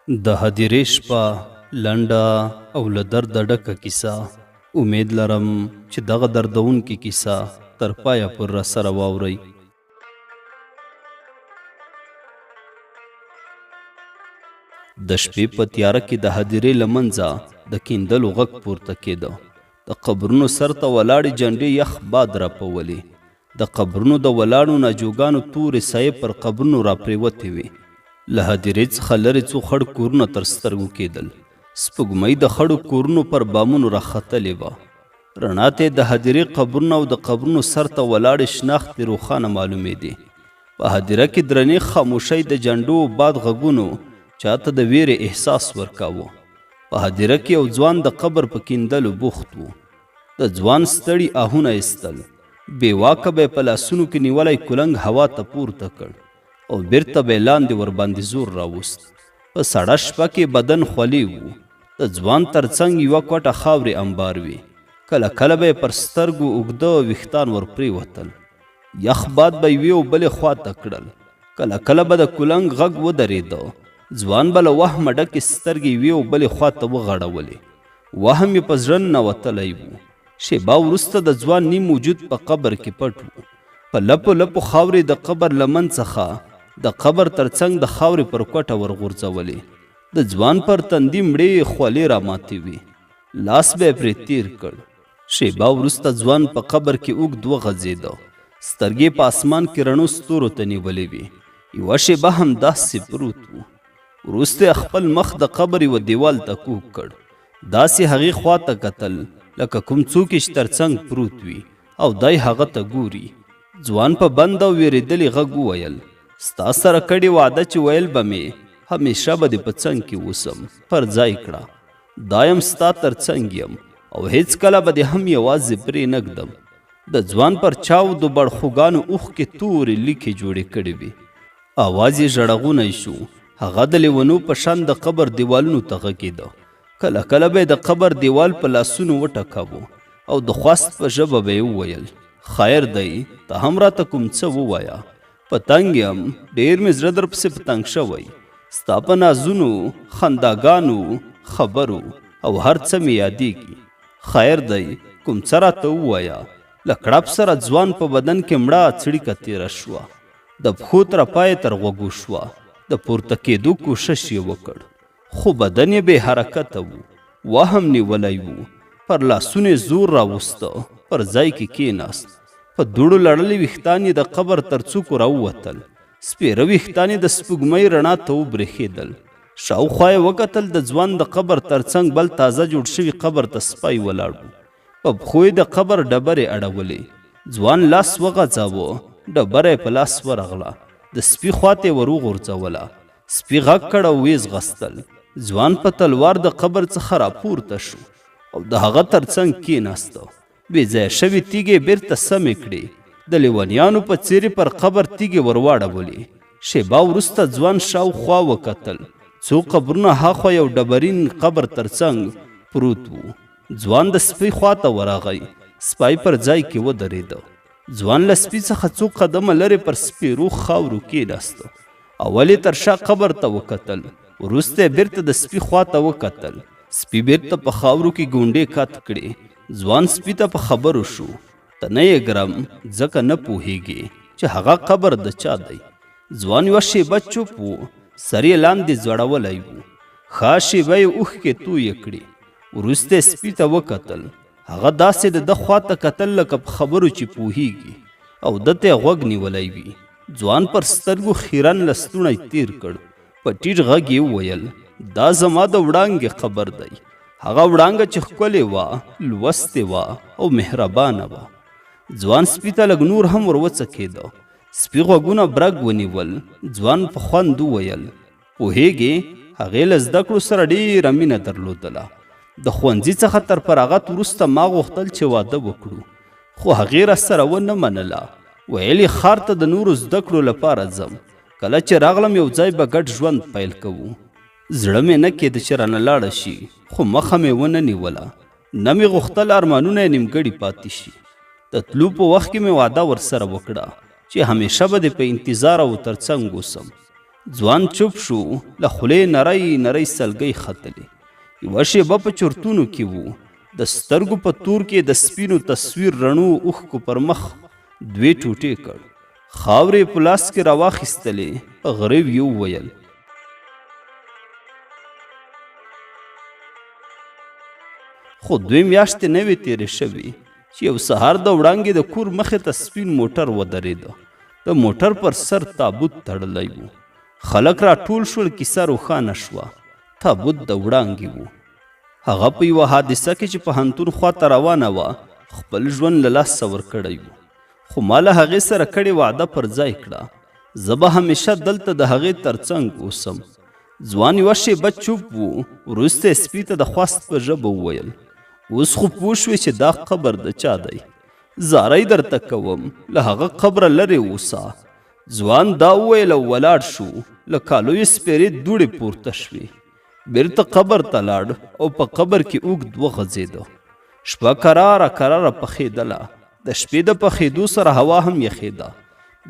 د هدیرې شپه لنډه او له درده ډکه کیسه. امید لرم چې دغه دردونکې کیسه تر پایه پورې راسره واورئ. د شپې په تیاره کې د هدیرې له منځه د کیندلو غږ پورته کېده. د قبرونو سر ته ولاړې جنډې یخ باد راپولې. د قبرونو د ولاړو ناجوګانو تورې سایې پر قبرونو راپرېوتې وې. له هدیرې څخه لرې څو خړ کورونه تر سترګو کېدل. سپوږمۍ د خړو کورونو پر بامونو راختلې وه. رڼا ته یې د هدیرې قبرونه او د قبرونو سر ته ولاړې شناختې روښانه معلومېدې. په هدیره کې درنې خاموشۍ د جنډو او باد غږونو چاته د وېرې احساس ورکاوه. په هدیره کې یو ځوان د قبر په کیندلو بوخت و. د ځوان ستړي آهونه ایستل. بې واکه به یې په لاسونو کې نیولی کلنګ هوا ته پورته کړ او بیرته به یې لاندې ورباندې زور راوست. په سړه شپه کې بدن خولې و. د ځوان تر څنګ یوه کوټه خاورې انبار وې. کله کله به یې پر سترګو اوږده ویښتان ور پرېوتل. یخ باد به یوې او بلې خوا ته کړل. کله کله به د کلنګ غږ ودرېده. ځوان به له وهمه ډکې سترګې یوې او بلې خوا ته وغړولې. وهم یې په زړه ننوتلی و. شېبه وروسته د ځوان نیم وجود په قبر کې پټ و. په لپو لپو خاورې د قبر له منځ څخه د قبر تر څنګ د خاورې پر کوټه ورغورځولې. د ځوان پر تندي مړې خولې راماتې وې. لاس به یې پرې تېر کړ. شېبه وروسته ځوان په قبر کې اوږد وغځېده. سترګې په اسمان کې رڼو ستورو ته نیولې وې. یوه شېبه همداسې پروت و. وروسته یې خپل مخ د قبر یوه دیوال ته کوږ کړ. داسې هغې خوا ته کتل لکه کوم څوک یې چې تر څنګ پروت وي او دی هغه ته ګوري. ځوان په بند او وېرېدلي غږ وویل، ستا سره کړې وعده چې ویل به مې همېشه به دې په څنګ کې اوسم، پر ځای کړه. دایم ستا تر څنګ یم او هېڅکله به دې هم یوازې پرې نه ږدم. د ځوان پر چاودو بړخوګانو اوښکې تورې لیکې جوړې کړې وې. اواز یې ژړغونی شو. هغه د لیونو په شان د قبر دیوالونو ته غږېده. کله کله به یې د قبر دیوال په لاسونو وټکاوه او د خواست په ژبه به یې وویل، خیر دی، ته هم راته کوم څه ووایه. په تنګ یم، ډېر مې زړه درپسې په تنګ شوی. ستا په نازونو، خنداګانو، خبرو او هر څه مې یادېږي. خیر دی، کوم څه راته ووایه. له کړپ سره ځوان په بدن کې مړه څړیکه تېره شوه. د پښو ترپا یې تر غوږو شوه، د پورته کېدو کوشش یې وکړ، خو بدن یې بې حرکته و، وهم نیولی و، پر لاسونو یې زور راوسته، پر ځای کې کېناست، په دوړو لړلي ویښتان یې د قبر تر څوکو راووتل، سپېره ویښتان یې د سپوږمۍ رڼا ته وبرېښېدل، شاوخوا یې وکتل، د ځوان د قبر تر څنګ بل تازه جوړ شوي قبر ته سپی ولاړ و، په پښو یې د قبر ډبرې اړولې. ځوان لاس وغځاوه، ډبره یې په لاس ورغله، د سپي خواته یې ور وغورځوله. سپي غږ کړ او ویې ځغستل. ځوان په تلوار د قبر څخه راپورته شو او د هغه تر څنګ کېناسته. بې ځایه شوې تیږې یې بېرته سمې کړې. د لیونیانو په څېر یې پر قبر تیږې ور واړولې. شېبه وروسته ځوان شاوخوا وکتل. څو قبرونه هاخوا یو ډبرین قبر تر څنګ پروت و. ځوان د سپي خواته ورغی، سپی پر ځای کې ودرېده. ځوان له سپي څخه څو قدمه لرې پر سپېرو خاورو کېناسته. اول یې تر شا قبر ته وکتل، وروسته یې بېرته د سپي خواته وکتل. سپي بېرته په خاورو کې ګونډې کت کړې. ځوان سپي ته په خبرو شو، ته نه یې ګرم، ځکه نه پوهېږې چې هغه قبر د چا دی. ځوان یوه شېبه چوپ و، سر یې لاندې ځوړولی و. ښه شېبه یې اوښکې تویې کړې. وروسته یې سپي ته وکتل. هغه داسې د ده خواته کتل لکه په خبرو چې پوهېږي او ده ته یې غوږ نیولی وي. ځوان پر سترګو خیرن لستوڼی تېر کړ. په ټیټ غږ یې وویل، دا زما د وړانګې قبر دی. هغه وړانګه چې ښکلې وه، لوستې وه او مهربانه وه. ځوان سپي ته لږ نور هم ور وڅکېده. سپي غوږونه برګ ونیول. ځوان په خوند وویل، پوهېږې، هغې له زده کړو سره ډېره مینه درلودله. د ښوونځي څخه تر فراغت وروسته ما غوښتل چې واده وکړو، خو هغې راسره ونه منله. ویل یې ښار ته د نورو زده کړو لپاره ځم. کله چې راغلم یو ځای به ګډ ژوند پیل کوو. زړه مې نه کېده چې رانه لاړه شي، خو مخه مې ونه نیوله. نه مې غوښتل ارمانونه یې نیمګړي پاتې شي. د تلو په وخت کې مې وعده ورسره وکړه چې همیشه به دې په انتظار او تر څنګ اوسم. ځوان چوپ شو، له خولې نرۍ نرۍ سلګۍ ختلې. یوه شېبه په چورتونو کې و. د سترګو په تور کې د سپینو تصویر رڼو اوښکو پر مخ دوې ټوټې کړ. خاورې یې په لاس کې راواخیستلې، په غریو یې وویل. خو دوې میاشتې نه وې تېرې شوې چې یو سهار د وړانګې د کور مخې ته سپین موټر ودرېده. د موټر پر سر تابوت تړلی و. خلک راټول شول، کیسه روښانه شوه. تابوت د وړانګې و. هغه په یوه حادثه کې چې پوهنتون خواته روانه وه، خپل ژوند له لاسه ورکړی و. خو ما له هغې سره کړې وعده پر ځای کړه. زه به همیشه دلته د هغې ترڅنګ اوسم. ځوان یوه شېبه چوپ و، وروسته یې سپي ته د خواست په ژبه وویل، اوس خو پوه شوې چې دا قبر د چا دی؟ زارۍ درته کوم، له هغه قبره لرې اوسه. ځوان دا وویل او ولاړ شو. له کالو یې سپېرې دوړې پورته شوې. بیرته قبر ته لاړ او په قبر کې اوږد وغځېده. شپه کراره کراره پخېدله. د شپې د پخېدو سره هوا هم یخېده.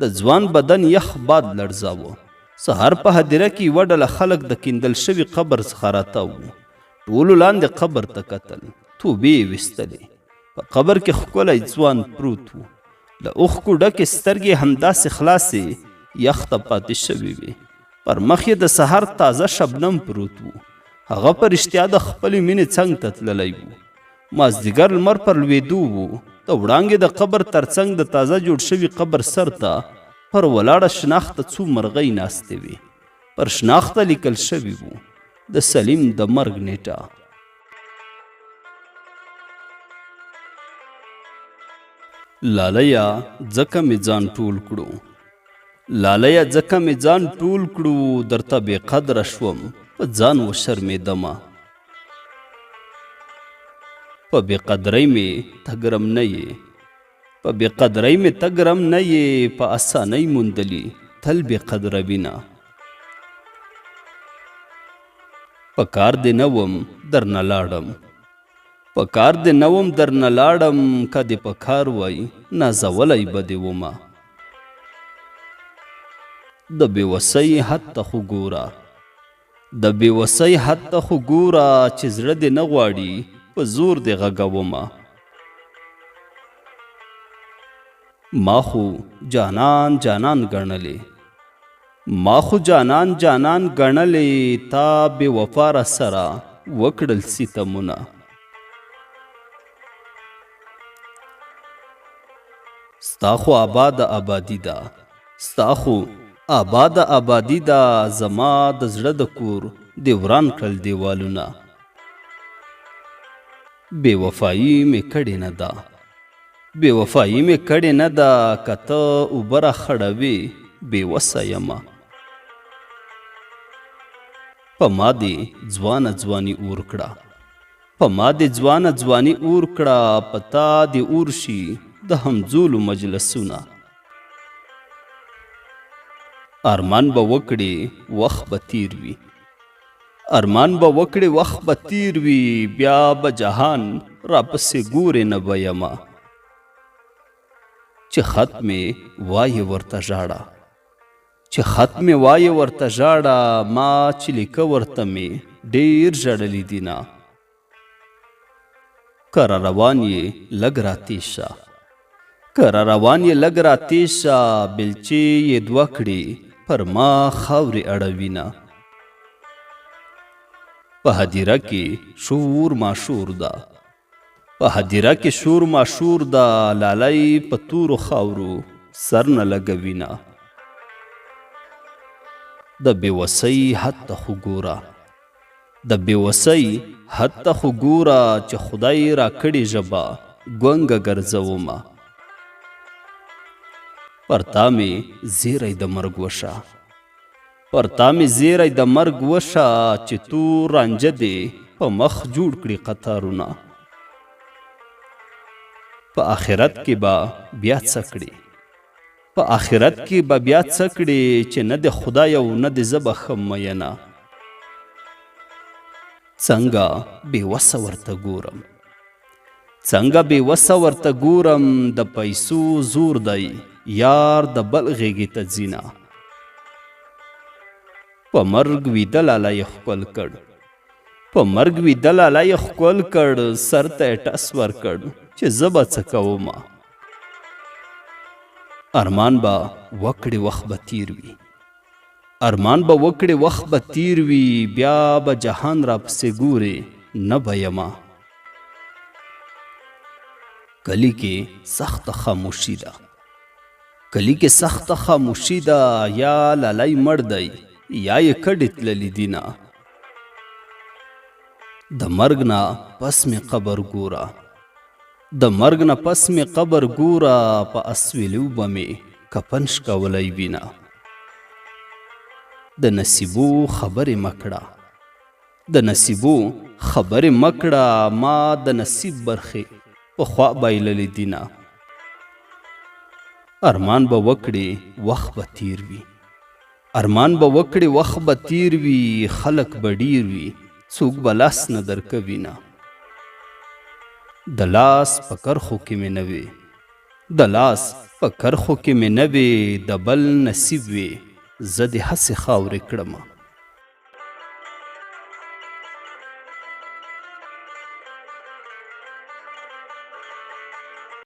د ځوان بدن یخ باد لړزاوه. سهار په هدیره کې یوه ډله خلک د کیندل شوي قبر څخه راتاو وو. ټولو لاندې قبر ته کتل، توبې یې ویستلې. په قبر کې ښکلی ځوان پروت و. له اوښکو ډکې سترګې همداسې خلاصې یخ ته پاتې شوې وې. پر مخ یې د سهار تازه شبنم پروت و. هغه په رښتیا د خپلې مینې څنګ ته تللی و. مازدیګر لمر پر لوېدو و. د وړانګې د قبر ترڅنګ د تازه جوړ شوي قبر سر ته پر ولاړه شناخته څو مرغۍ ناستې وې. پر شناخته لیکل شوي وو، د سلیم د مرګ نېټه. لالیه ځکه مې ځان ټول کړو، لالیه ځکه مې ځان ټول کړو، درته بې قدره شوم په ځان وشرمېدمه. په بې قدرۍ مې ته ګرم نه یې، په بې قدرۍ مې ته ګرم نه یې، په اسانۍ موندلي تل بې قدروینه. په کار دې نه وم درنه لاړم، په کار دې نه وم درنه لاړم، که دې په کار وای نازولی به دې ومه. د بې وسۍ حد ته خو ګوره، د بې وسۍ حد ته خو ګوره، چې زړه دې نه غواړي په زور دې غږومه. ما خو جانان جانان ګڼلې، ما خو جانان جانان ګڼلې، تا بې وفا راسره وکړل ستمونه. ستا خو آباده آبادي ده، ستا خو آباده آبادي ده، زما د زړه د کور دې وران کړل دیوالونه. بې وفایي مې کړې نه ده، بې وفایي مې کړې نه ده، که ته اوبه راخړوې بې وسه یمه. په ما دې ځوانه ځواني اور کړه، په ما دې ځوانه ځواني اور کړه، په تا دې اور شي د همزولو مجلسونه. ارمان به وکړي وخت به تیر وي، ارمان به وکړي وخت به تیر وي، بیا به جهان راپسې ګورې نه به یمه. چې خط مې وایې ورته ژاړه، چې خط مې وایې ورته ژاړه، ما چې لیکه ورته مې ډېر ژړلي دینه. که را روان یې لږ راتېز شه، که را روان یې لږ راتېز شه، بېلچې یې دوه کړې پر ما خاورې اړوینه. په هدیره کې شور ماشور ده، په هدیره کې شور ماشور ده، لالی په تورو خاورو سر نه لګوینه. د بې وسۍ حد ته خو ګوره، د بې وسۍ حد ته خو ګوره، چې خدای راکړې ژبه ګونګه ګرځومه. پر تا مې زیری د مرګ وشه، پر تا مې زیری د مرګ وشه، چې تور رانجه دې په مخ جوړ کړي قطارونه. په آخرت کې به بیا څه کړې، په آخرت کې به بیا څه کړې، چې نه دې خدای او نه دې زه بخښم میینه. څنګه بې وسه ورته ګورم، څنګه بې وسه ورته ګورم، د پیسو زور دی یار د بل غېږې ته ځینه. په مرګ ویده لالا یې ښکل کړ. په مرګ ویده لالا یې ښکل کړ، سر ته یې ټس ورکړ چې زه به څه کومه. ارمان به وکړې وخت به تیر وي. ارمان به وکړې وخت به تیر وي، بیا به جهان راپسې ګورې نه به یمه. کلي کې سخته خاموشي ده. کلي کې سخته خاموشي ده، یا لالی مړ دی یا یې کډې تللي دینه. د مرګ نه پس مې قبر ګوره، د مرګ نه پس مې قبر ګوره، په اسویلیو به مې کفن شکولی وینه. د نصیبو خبرې مه کړه، د نصیبو خبرې مه کړه، ما د نصیب برخې پخوا بایللې دینه. ارمان به وکړې وخت به تیر وي، ارمان به وکړې وخت به تیر وي، خلک به ډیر وي څوک به لاس نه درکوي نه. د لاس په کرښو کې مې نه وې، د لاس په کرښو کې مې نه وې، د بل نصیب وې زه دې هسې خاورې کړمه.